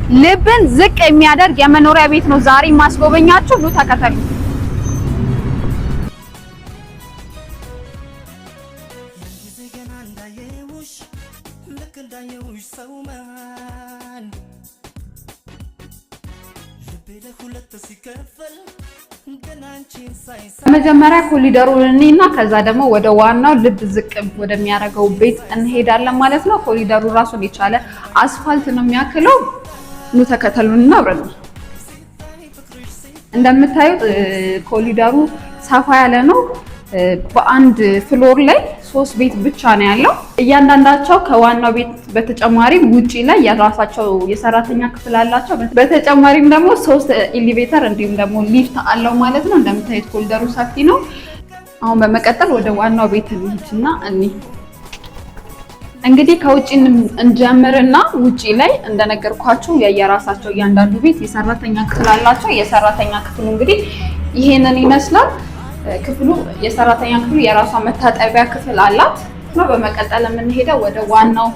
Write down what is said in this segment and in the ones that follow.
ልብን ዝቅ የሚያደርግ የመኖሪያ ቤት ነው ዛሬ ማስጎበኛችሁ። ኑ ተከተሉ። መጀመሪያ ኮሪደሩን እኔና ከዛ ደግሞ ወደ ዋናው ልብ ዝቅ ወደሚያደርገው ቤት እንሄዳለን ማለት ነው። ኮሪደሩ ራሱን የቻለ አስፋልት ነው የሚያክለው። ኑ ተከተሉንና አብረን እንደምታዩት ኮሪደሩ ሰፋ ያለ ነው። በአንድ floor ላይ ሶስት ቤት ብቻ ነው ያለው። እያንዳንዳቸው ከዋናው ቤት በተጨማሪ ውጪ ላይ የራሳቸው የሰራተኛ ክፍል አላቸው። በተጨማሪም ደግሞ ሶስት elevator እንዲሁም ደግሞ ሊፍት አለው ማለት ነው። እንደምታዩት ኮሪደሩ ሰፊ ነው። አሁን በመቀጠል ወደ ዋናው ቤት እንሂድና እኒ እንግዲህ ከውጪ እንጀምርና ውጪ ላይ እንደነገርኳችሁ የየራሳቸው እያንዳንዱ ቤት የሰራተኛ ክፍል አላቸው። የሰራተኛ ክፍሉ እንግዲህ ይሄንን ይመስላል። ክፍሉ የሰራተኛ ክፍሉ የራሷ መታጠቢያ ክፍል አላት ነው። በመቀጠል የምንሄደው ወደ ዋናው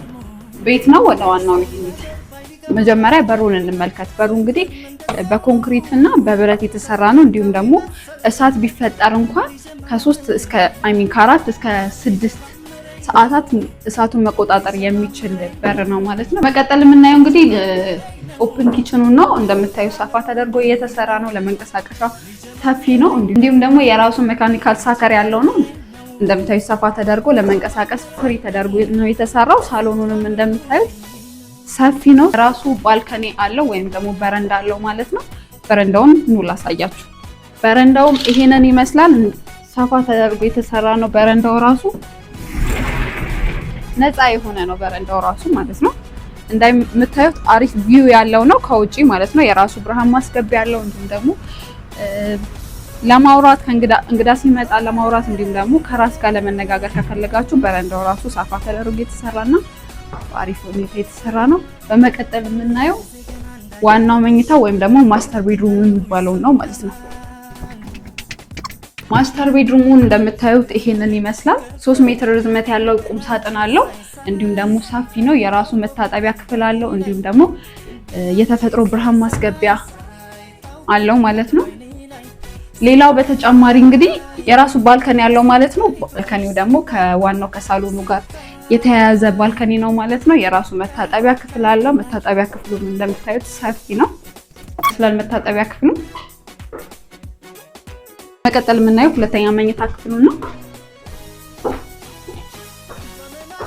ቤት ነው። ወደ ዋናው ቤት እንሂድ። መጀመሪያ በሩን እንመልከት። በሩ እንግዲህ በኮንክሪት እና በብረት የተሰራ ነው። እንዲሁም ደግሞ እሳት ቢፈጠር እንኳን ከሶስት እስከ I mean ከ4 እስከ 6 ሰዓታት እሳቱን መቆጣጠር የሚችል በር ነው ማለት ነው። መቀጠል የምናየው እንግዲህ open kitchen ኑ ነው። እንደምታዩ ሰፋ ተደርጎ እየተሰራ ነው። ለመንቀሳቀሻ ሰፊ ነው። እንዲሁም ደግሞ የራሱ mechanical sucker ያለው ነው። እንደምታዩ ሰፋ ተደርጎ ለመንቀሳቀስ free ተደርጎ ነው የተሰራው። ሳሎኑንም እንደምታዩት ሰፊ ነው። ራሱ balcony አለው ወይም ደግሞ በረንዳ አለው ማለት ነው። በረንዳውን ኑ ላሳያችሁ። በረንዳውም ይሄንን ይመስላል። ሰፋ ተደርጎ የተሰራ ነው። በረንዳው ራሱ ነፃ የሆነ ነው። በረንዳው ራሱ ማለት ነው። እንደምታዩት አሪፍ view ያለው ነው ከውጪ ማለት ነው። የራሱ ብርሃን ማስገቢያ ያለው፣ እንዲሁም ደግሞ ለማውራት ከእንግዳ እንግዳ ሲመጣ ለማውራት፣ እንዲሁም ደግሞ ከራስ ጋር ለመነጋገር ከፈለጋችሁ በረንዳው ራሱ ሰፋ ተደርጎ የተሰራና በአሪፍ ሁኔታ የተሰራ ነው። በመቀጠል የምናየው ዋናው መኝታ ወይም ደግሞ master bedroom የሚባለው ነው ማለት ነው። Master bedroom ኡን እንደምታዩት ይሄንን ይመስላል። 3 ሜትር ርዝመት ያለው ቁም ሳጥን አለው። እንዲሁም ደግሞ ሰፊ ነው። የራሱ መታጠቢያ ክፍል አለው። እንዲሁም ደግሞ የተፈጥሮ ብርሃን ማስገቢያ አለው ማለት ነው። ሌላው በተጨማሪ እንግዲህ የራሱ balcony ያለው ማለት ነው። Balcony ው ደግሞ ከዋናው ከሳሎኑ ጋር የተያያዘ balcony ነው ማለት ነው። የራሱ መታጠቢያ ክፍል አለው። መታጠቢያ ክፍሉ እንደምታዩት ሰፊ ነው ስላል መታጠቢያ ክፍሉ። መቀጠል የምናየው ሁለተኛ መኝታ ክፍሉ ነው።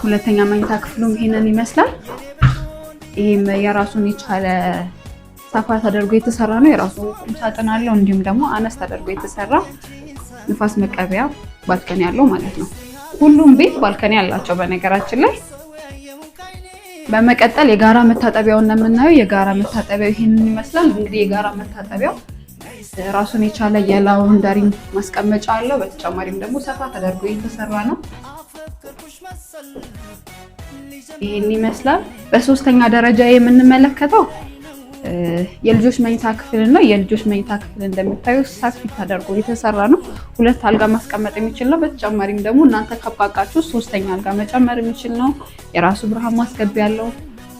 ሁለተኛ መኝታ ክፍሉም ይሄንን ይመስላል። ይሄም የራሱን የቻለ ሰፋ ተደርጎ የተሰራ ነው። የራሱ ቁም ሳጥን አለው። እንዲሁም ደግሞ አነስ ተደርጎ የተሰራ ንፋስ መቀበያ balcony ያለው ማለት ነው። ሁሉም ቤት balcony አላቸው በነገራችን ላይ። በመቀጠል የጋራ መታጠቢያውን ነው የምናየው። የጋራ መታጠቢያው ይሄንን ይመስላል። እንግዲህ የጋራ መታጠቢያው ራሱን የቻለ የ laundry ማስቀመጫ አለው። በተጨማሪም ደግሞ ሰፋ ተደርጎ የተሰራ ነው። ይሄን ይመስላል። በሶስተኛ ደረጃ የምንመለከተው የልጆች መኝታ ክፍል ነው። የልጆች መኝታ ክፍል እንደምታዩ ሰፊ ተደርጎ የተሰራ ነው። ሁለት አልጋ ማስቀመጥ የሚችል ነው። በተጨማሪም ደግሞ እናንተ ካባቃችሁ ሶስተኛ አልጋ መጨመር የሚችል ነው። የራሱ ብርሃን ማስገቢያ ያለው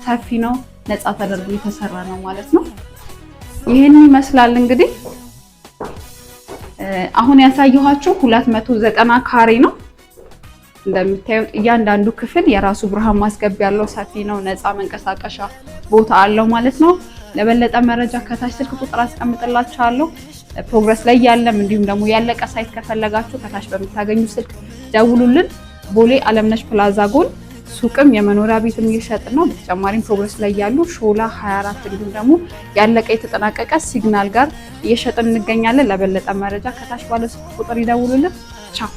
ሰፊ ነው። ነፃ ተደርጎ የተሰራ ነው ማለት ነው። ይህን ይመስላል። እንግዲህ አሁን ያሳየኋችሁ 290 ካሬ ነው። እንደምታዩት እያንዳንዱ ክፍል የራሱ ብርሃን ማስገቢያ ያለው ሰፊ ነው። ነፃ መንቀሳቀሻ ቦታ አለው ማለት ነው። ለበለጠ መረጃ ከታች ስልክ ቁጥር አስቀምጥላችኋለሁ። Progress ላይ ያለም እንዲሁም ደግሞ ያለቀ site ከፈለጋችሁ ከታች በምታገኙ ስልክ ደውሉልን። ቦሌ አለምነሽ ፕላዛ ጎን ሱቅም የመኖሪያ ቤትም እየሸጥን ነው። በተጨማሪም progress ላይ ያሉ ሾላ 24 እንዲሁም ደግሞ ያለቀ የተጠናቀቀ ሲግናል ጋር እየሸጥን እንገኛለን። ለበለጠ መረጃ ከታች ባለው ስልክ ቁጥር ይደውሉልን። ቻው።